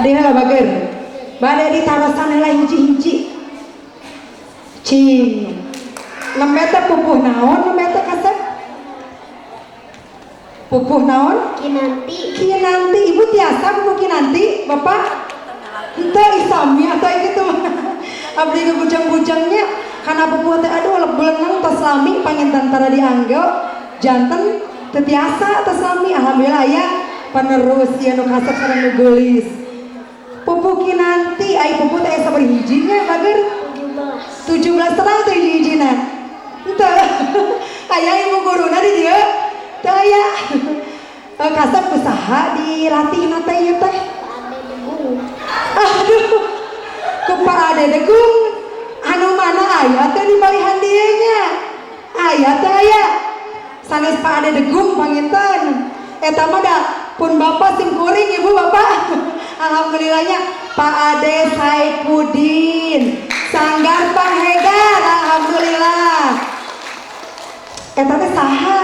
Kadieu heula bager. Bade ditarosan heula hiji-hiji. Cing. Nembe teh pupuh naon nembe teh kasep? Pupuh naon? Kinanti. Kinanti. Ibu tiasa pupuh kinanti, Bapak? Henteu isami atau gitu mah. Abdi ge bujang-bujangnya kana pupuh teh aduh lebelenang tos lami panginten tara dianggo janten teu tiasa tos lami. Alhamdulillah aya penerus ieu nu kasep sareng nu geulis. Pupuh kinanti ai pupuh teh aya sabaraha hijinya bager? 17. 17 terang teh hiji-hijina. Henteu. Aya ibu guruna di dieu? Teu aya. Kasep usaha dilatihna teh ieu teh? Aduh, ku Pak Ade Degung anu mana aya teh di balihan dieu nya? Aya teh aya. Sanes Pak Ade Degung panginten. Eta mah da pun bapak sim kuring ibu bapak. Alhamdulillahnya Pak Ade Saipudin Sanggar Panghegar, alhamdulillah. Eta teh saha?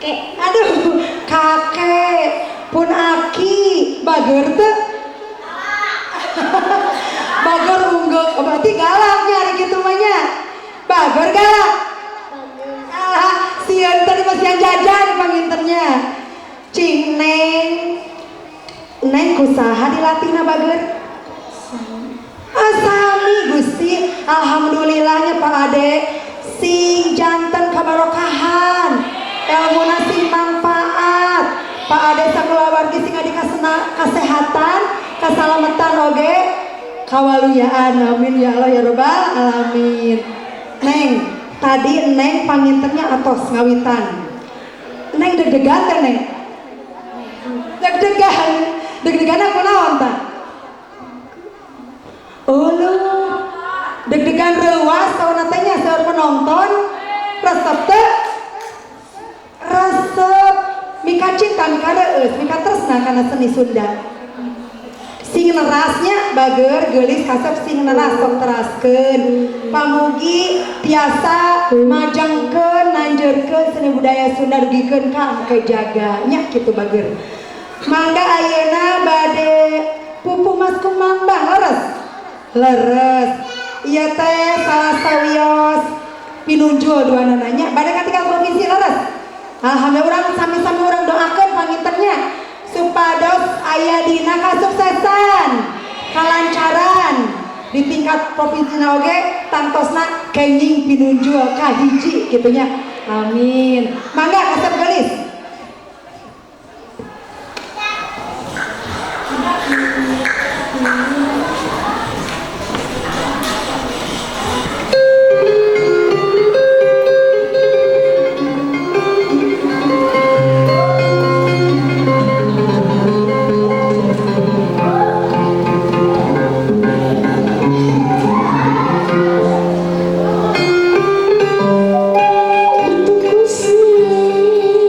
Kek. Aduh, kakek pun aki bager teu? Bager unggul, oh, berarti galak nyari gitu mah nya. Bager galak. Alah, sieun tadi masih jajan pangintennya. Cing neng. Neng kusaha dilatihna bager? Asami Gusti, alhamdulillahnya Pak Ade sing janten kabarokahan, ilmuna sing manfaat. Pak Ade sakulawargi sing adi kasehatan, kasalamatan oge, kawaluyaan. Amin ya Allah ya Rabbal alamin. Neng, tadi Neng pangintennya atos ngawitan. Neng deg-degan teh Neng? Deg-degan. Deg-degan aku naon tah? Oh lu, deg-degan reuas sauna teh nya seueur penonton, resep teh? Resep. Mika cinta, mika reueus, mika tresna kana seni Sunda. Sing nerasnya bager geulis kasep sing neras sok teraskeun. Pamugi tiasa majangkeun nanjeurkeun seni budaya Sunda dugikeun ka kejaga nya kitu bager. Mangga ayeuna bade pupuh Mas Kumambang leres. Leres. Ieu teh salah sawios pinunjul duanana nya bade ka tingkat provinsi leres. Alhamdulillah urang sami-sami urang doakeun pangintennya supados aya dina kasuksesan, kalancaran di tingkat provinsi oge tangtosna kenging pinunjul kahiji kitu nya. Amin. Mangga kasep geulis. Untukku sendiri.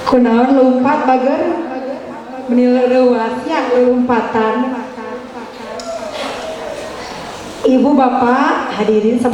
Kunaon lompat, Bager? Meni leuwas nya lompatan. Ibu, bapak, hadirin semua.